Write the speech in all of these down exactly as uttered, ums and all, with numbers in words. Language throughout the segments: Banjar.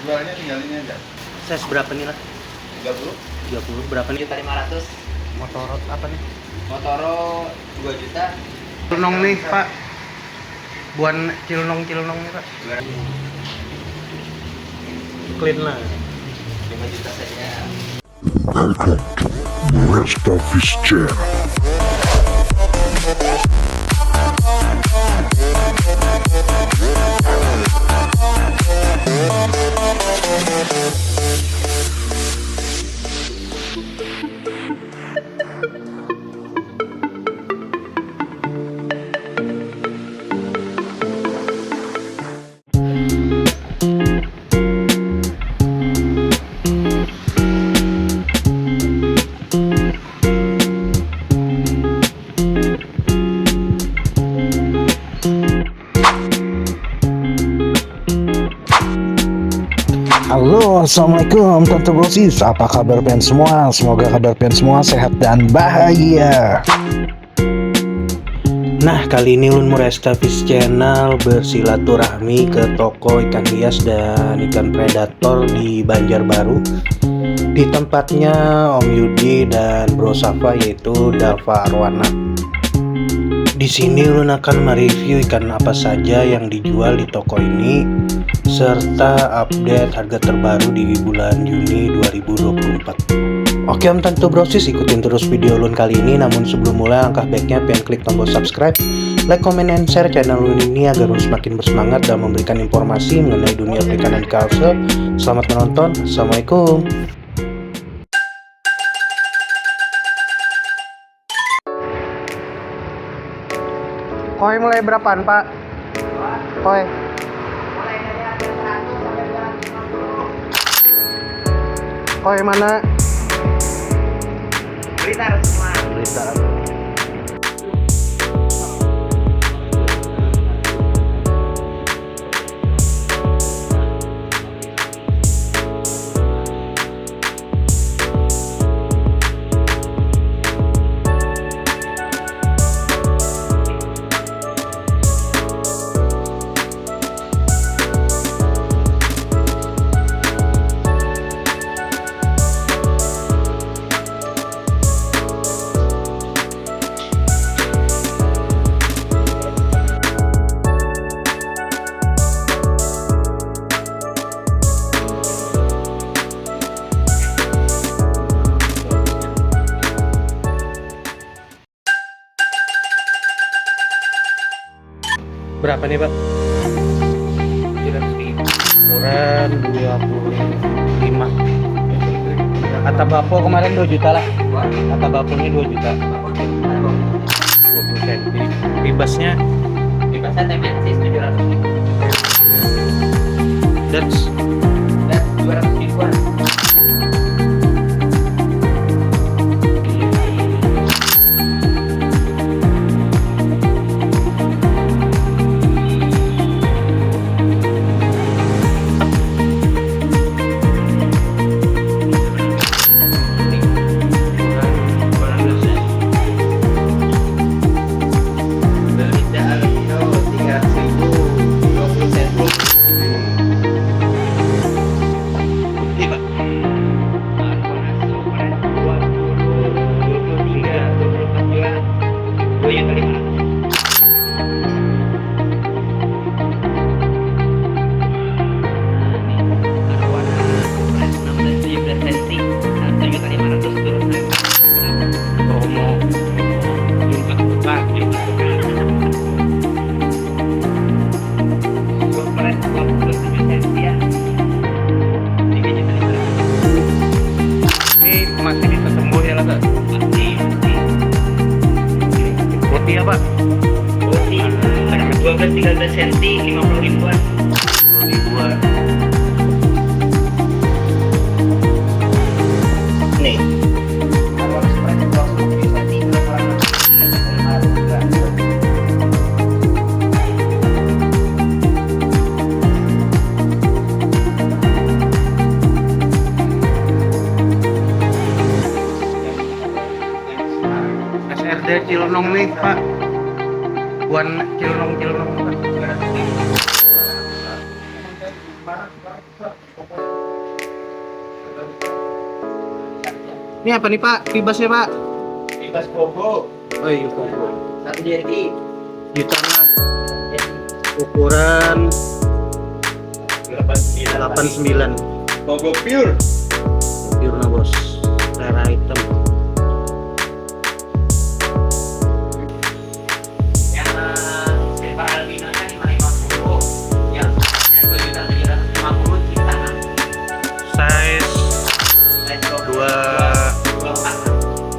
Jualnya tinggal ini aja. Size berapa nih lah? Tiga puluh. Tiga puluh, berapa nih? Juta lima ratus. Motoro apa nih? Motoro dua juta. Cilnong nih, Pak. Buan cilnong-cilnong nih, Pak. Dua ratus. Clean lah. Lima juta saja. Welcome to Resta Fish Channel. Halo, assalamualaikum Tante Brosis. Apa kabar pian semua? Semoga kabar pian semua sehat dan bahagia. Nah, kali ini ulun Muresta Fish Channel bersilaturahmi ke toko ikan hias dan ikan predator di Banjarbaru. Di tempatnya Om Yudi dan Bro Safa, yaitu Dava Arwana. Di sini ulun akan mereview ikan apa saja yang dijual di toko ini serta update harga terbaru di bulan Juni dua ribu dua puluh empat. Oke, Om Tantu Brosis, ikutin terus video ulun kali ini. Namun sebelum mulai, langkah baiknya pian klik tombol subscribe, like, comment, and share channel ulun ini agar ulun semakin bersemangat dalam memberikan informasi mengenai dunia perikanan di Kalsel. Selamat menonton. Assalamualaikum. Koi mulai berapaan, Pak? Koi. Koi mana? Blitar semua. Blitar. Berapa nih, Pak? Tujuh ratus ribu. Ukuran dua puluh lima. Kata Bapo kemarin dua juta lah. Kata Bapo ini dua juta. Dua puluh senti. Ribasnya? Ribasnya T M N C tujuh ratus ribu. That's That's dua ratus ribuan. Promo. Jumpa, jumpa. Ini masih bisa sembuh ya lah, Kak? Pasti, pasti. Roti apa? Roti, dua belas tiga belas senti, lima puluh ribuan. Dua ribuan. Nih. S R D Cilonong nih, Pak. Buan Cilonong, Cilonong, Pak. Ini apa nih, Pak? Pibasnya, Pak? Pibas Pogo. Oh iya, Pogo. Satu jeti. Di tanah. Ukuran delapan sembilan. Delapan sembilan. Pogo pure. Pure nah, Bos. Rara hitam. Yang silver albinonya lima lima puluh, yang emasnya dua juta tujuh ratus lima puluh di tanah. Size size dua, dua empat,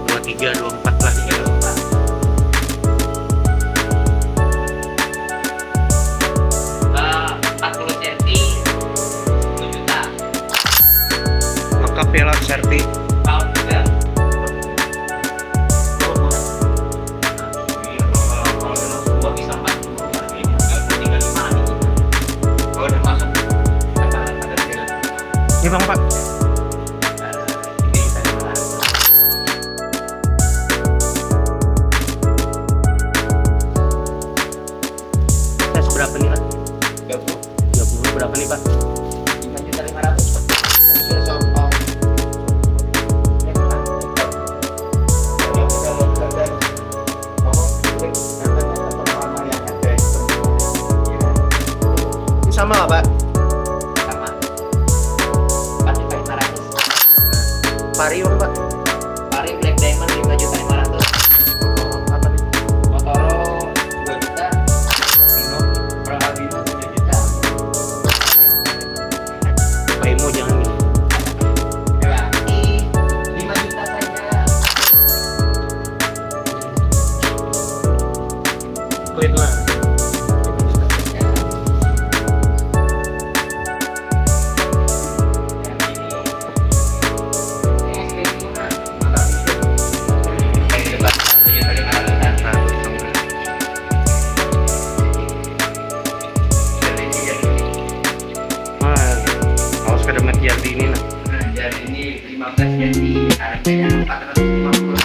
dua tiga, dua empat lah. Tiga dua empat. Eh, empat puluh senti, dua juta. Lengkap ya lah, Serti. Pound juga. Ini, Bang, Pak. Size berapa nih, Pak? Tiga puluh. Tiga puluh berapa nih, Pak? Lima juta lima ratus, Pak. Tapi sudah sombong. Ini sama lah, Pak? Sama. Empat juta lima ratus. Pari, Pak? Pari Black Diamond lima juta lima ratus. Apa nih? Motoro dua juta. Albino, Pro Albino tiga juta. Paimo jangan nih. Berarti lima juta saja. Clean lah. Wah, awas kada mati jari ini nah. Nah, jari ini lima belas jari, harganya empat ratus lima puluh.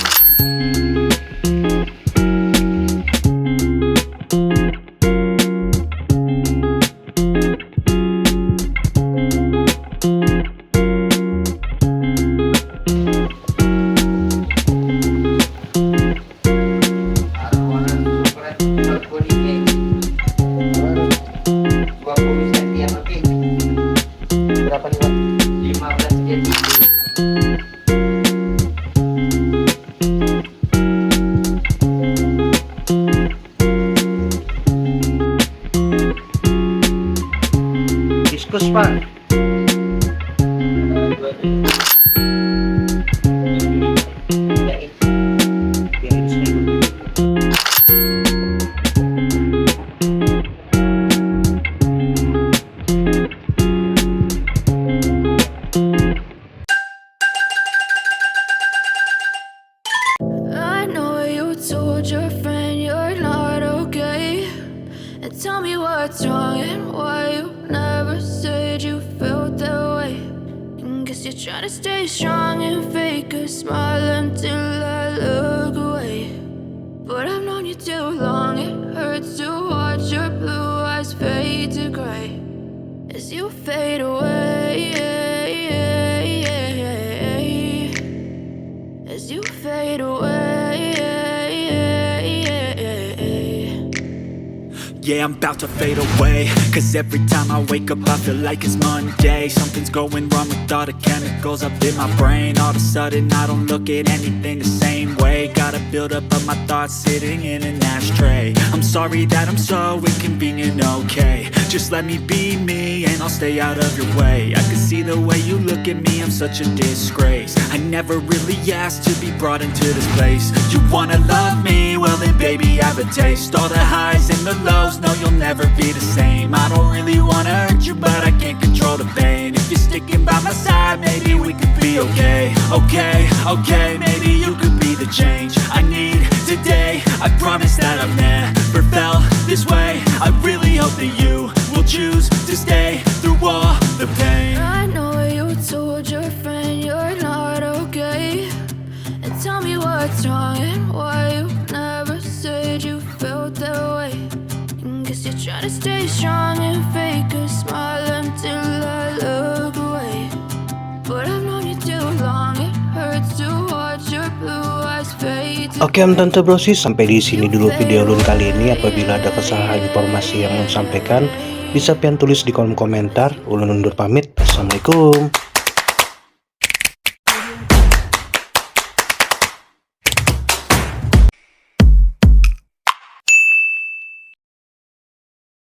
Arowana super, super kuning nih. Dua puluh senti apa, Pi? Berapa nih, Pak? Lima belas jari. Diskus, Pak. I know you told your friend you're not okay. And tell me what's wrong and why you never said you felt that way. And guess you're trying to stay strong and fake a smile until I look away. But I've known you too long, it hurts to watch your blue eyes fade to gray as you fade away. As you fade away. Yeah, I'm about to fade away. Cause every time I wake up, I feel like it's Monday. Something's going wrong with all the chemicals up in my brain. All of a sudden, I don't look at anything the same way. Got a buildup of my thoughts sitting in an ashtray. I'm sorry that I'm so inconvenient, okay? Just let me be me and I'll stay out of your way. I can see the way you look at me, I'm such a disgrace. I never really asked to be brought into this place. You wanna love me? Well then, baby, I have a taste. All the highs and the lows, no, you'll never be the same. I don't really wanna hurt you, but I can't control the pain. If you're sticking by my side, maybe we could be okay. Okay, okay, maybe you could be the change I need today. I promise that I've never felt this way. I really hope that you will choose to stay through all the pain. I know you told your friend you're not okay. And tell me what's wrong and why you never said you felt that way. And guess you're trying to stay strong and fake a smile until Oke, Om Tante Brosis, sampai di sini dulu video ulun kali ini. Apabila ada kesalahan informasi yang ulun sampaikan, bisa pian tulis di kolom komentar. Ulun undur pamit. Assalamualaikum.